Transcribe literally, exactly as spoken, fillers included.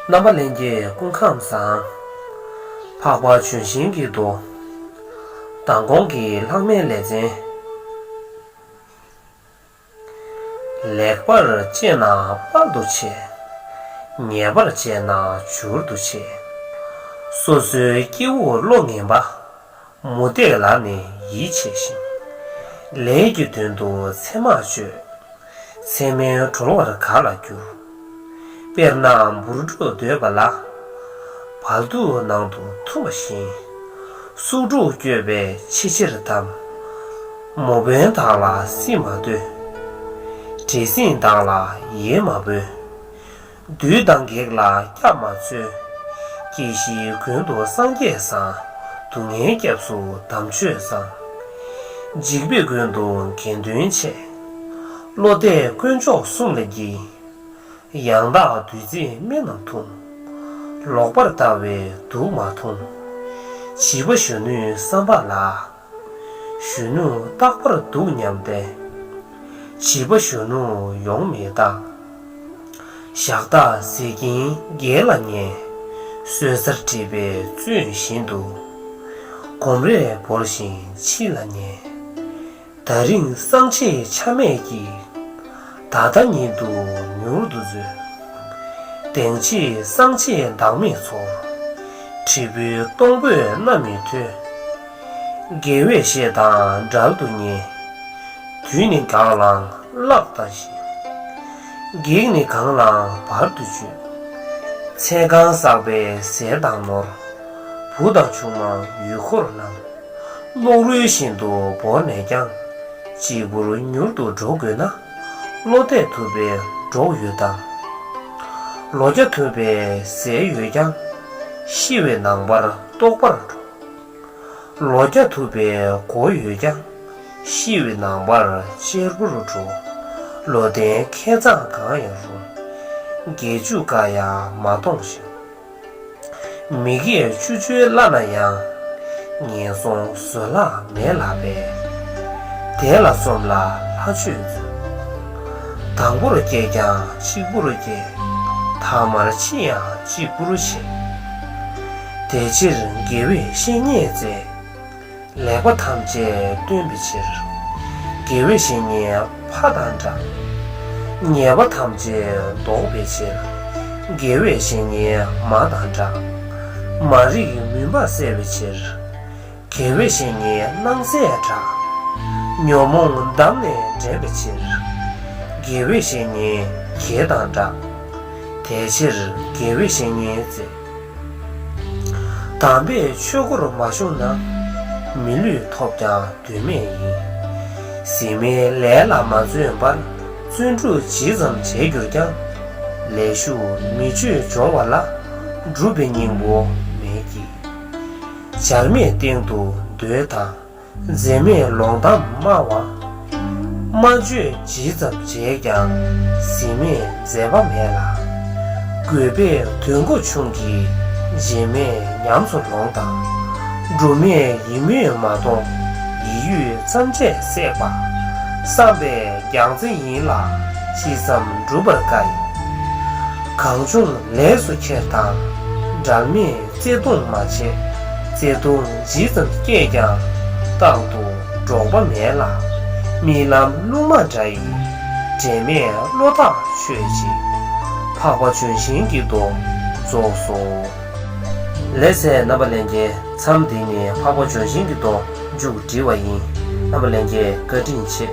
རྣམ་པ་ལྷན་རྒྱས་སྐུ་ཁམས་བཟང་། འཕགས་པ་ལྗོན་ཤིང་གི་མདོ། མདང་དགོང་གི་ལྷག་མའི་ལེ་ཚན། ལེགས་པར་སྤྱད་ན་དཔལ་དུ་ཆེ། ཉེས་པར་སྤྱད་ན་བྱུར་དུ་ཆེ། སོ་སོའི་སྐྱེ་བོ་བློ་ངན་པ། མུ་སྟེགས་ལ་ནི་ཡིད་ཆེས་ཤིང་། ལས་ཀྱི་དོན་དུ་མཚན་མ་སྤྱོད། མཚན་མའི་གྲོལ་བར་ག་ལ་འགྱུར། དཔེར་ན་འབུར་སྒྲོག་འདོད་པ་ལ། བལ་དུག་ནང་དུ་འཐུང་བ་བཞིན། སུག་སྒྲོག་སྐྱོབ་པའི་ཕྱི་ཕྱིར་གདམས། མོ་དཔོན་དག་ལ་སྲིད་མ་འདོད། འདྲེ་སྲིན་དག་ལ་ཡིད་མ་འབོད། བདུད་དང་བགེགས་ལ་སྐྱབས་མ་འཚོལ། སྐྱེ་ཤིའི་མགོན་དུ་སངས་རྒྱས་བཟང་། སྡུག་བསྔལ་སྐྱབས་སུ་དམ་ཆོས་བཟང་། འཇིགས་པའི་མགོན་དུ་དགེ་འདུན་ཆེ། བློ་གཏད་དཀོན་མཆོག་གསུམ་ལ་བགྱི། ཡང་དག་བདུད་རྩིས་སྨན་རྣམས་འཐུང་། ལོག་པར་ལྟ་བས་དུག་མ་འཐུང་། བྱིས་པ་གཞོན་ནུའི་བསམ་པ་ལ། གཞོན་ནུ་རྟག་པར་སྡུག་སྙམ་སྟེ། བྱིས་པ་གཞོན་ནུ་ཡོང་མི་བཏང་། ཞག་དག་ཟས་ཀྱིན་རྒས་ལ་ཉེ། གསོད་སར་བྲིས་པའི་བཙུན་བཞིན་དུ། གོམ་རེ་བོར་ཞིང་འཆི་ལ་ཉེ། ད་རིང་སངས་རྒྱས་ཆ་མེད་ཀྱིས། ད་ལྟ་ཉིད་དུ་མྱུར་དུ་འཛོལ། དེང་ཕྱིས་སངས་རྒྱས་བདག་མེད་ཚོར། དྲིལ་བུའི་གཏོང་ཕོད་རྣམ་སྨིན་ཐོས། དགེ་བའི་བཤེས་དང་འབྲལ་དུ་ཉེ། དུས་ནི་འགག་ལའང་གླགས་ལྟ་ཞིག། བགེགས་ནི་གང་ལའང་བར་དུ་གཅོད། ཚེ་གང་བསགས་པའི་ཟས་དང་ནོར། བུ་དང་ཆུང་མ་ཡུལ་འཁོར་རྣམས། གློག་རོའི་བཞིན་དུ་བོར་ནས་ཀྱང་། གཅིག་པུར་མྱུར་དུ་འགྲོ་དགོས་ན། བློ་གཏད་ཐུབ་པའི་གྲོགས་ཡོད་དམ། ལོ་བརྒྱ་ཐུབ་པའི་ཟས་ཡོད་ཀྱང་། ཤི་བའི་ནང་པར་ལྟོགས་པར་འགྲོ། ལོ་བརྒྱ་ཐུབ་པའི་གོ་ཡོད་ཀྱང་། ཤི་བའི་ནང་པར་གཅེར་བུར་འགྲོ། ལོ་ལྡན་ཁེ་མཚང་གང་ཡང་རུང་། བརྒྱད་ཅུ་ཀ་ཡང་མ་གཏོང་ཞིང་། མི་དགེ་བཅུ་སྤྱོད་བླ་ན་ཡང་། ངན་སོང་བཟོད་གླགས་མེད་ལགས་པས། དེ་ལ་སོམས་ལ་ལྷ་ཆོས་མཛོད། དང་པོར་སྐྱེས་ཀྱང་གཅིག་པུར་སྐྱེ། ཐ་མར་འཆི་ཡང་གཅིག་པུར་འཆི། དེ་ཕྱིར་དགེ་བའི་བཤེས་གཉེན་བཙལ། ལེགས་པ་ཐམས་ཅད་སྟོན་པའི་ཕྱིར། དགེ་བའི་བཤེས་གཉེན་ཕ་དང་འདྲ། ཉེས་པ་ཐམས་ཅད་བཟློག་པའི་ཕྱིར། དགེ་བའི་བཤེས་གཉེན་མ་དང་འདྲ། མ་རིག་མུན་པ་བསལ་བའི་ཕྱིར། དགེ་བའི་བཤེས་གཉེན་སྣང་གསལ་གྲགས། ཉོན་མོངས་འདམ་ནས་འདྲེན་པའི་ཕྱིར། དགེ་བའི་བཤེས་གཉེན་གྱད་དང་འདྲ། དེ་ཕྱིར་དགེ་བའི་བཤེས་གཉེན་བཙལ། དམ་པའི་ཆོས་སྒོར་མ་ཞུགས་ན། མི་ལུས་ཐོབ་ཀྱང་དོན་མེད་ཡིན། ཟིན་མེད་ལས་ལ་མ་བརྩོན་པར། བརྩོན་འགྲུས་ཇི་ཙམ་བྱས་གྱུར་ཀྱང་། ལས་ཞུགས་མི་སྤྱོད་སྦྱོར་བ་ལ། སྒྲུབ་པའི་སྙིང་པོ་མེད་ཀྱི། བྱར་མེད་སྟེང་དུ་འདོད་དང་། འཛད་མེད་ལོང་གཏམ་སྨྲ་བ། སྨྲ་བརྗོད་ཇི་ཙམ་བྱས་ཀྱང་། ཟིན་མེད་མཛད་པ་མེད་ལ། དགོས་པས་དོན་གོ་ཆུང་གིས། བརྗེད་མེད་ཉམས་སུ་ལོངས་དང་། སྒྲུབ་མེད་ཡིད་སྨོན་མ་གཏོང་། ཡིད་ཡུལ་ཙམ་བྱས་བསྲེགས་པ། བསམ་པའི་རྒྱང་རྩེ་ཡིན་ལ། ཅི་བསམ་འགྲུབ་པར་དཀའ་ཡི། གང་བྱུང་ལས་སུ་ཁྱེར་དང་། འབྲལ་མེད་བརྩེ་གདུང་མ་བྱེད། བརྩེ་གདུང་ཇི་ཙམ་སྐྱེས་ཀྱང་། རྟག་ཏུ་འགྲོགས་པ་མེད་ལ། རྨི་ལམ་རླུང་མ་འདྲ་ཡི། འབྲལ་མེད་བློ་ཐག་ཆོད་ཅིག། འཕགས་པ་ལྗོན་ཤིང་གི་མདོ། རྫོགས་སོ། ལགས་སོ་རྣམ་པ་ལྷན་རྒྱས། མཚམས་འདི་ནས་འཕགས་པ་ལྗོན་ཤིང་གི་མདོ་མཇུག་བསྒྲིལ་བ་ཡིན། རྣམ་པ་ལྷན་རྒྱས་བཀའ་དྲིན་ཆེ།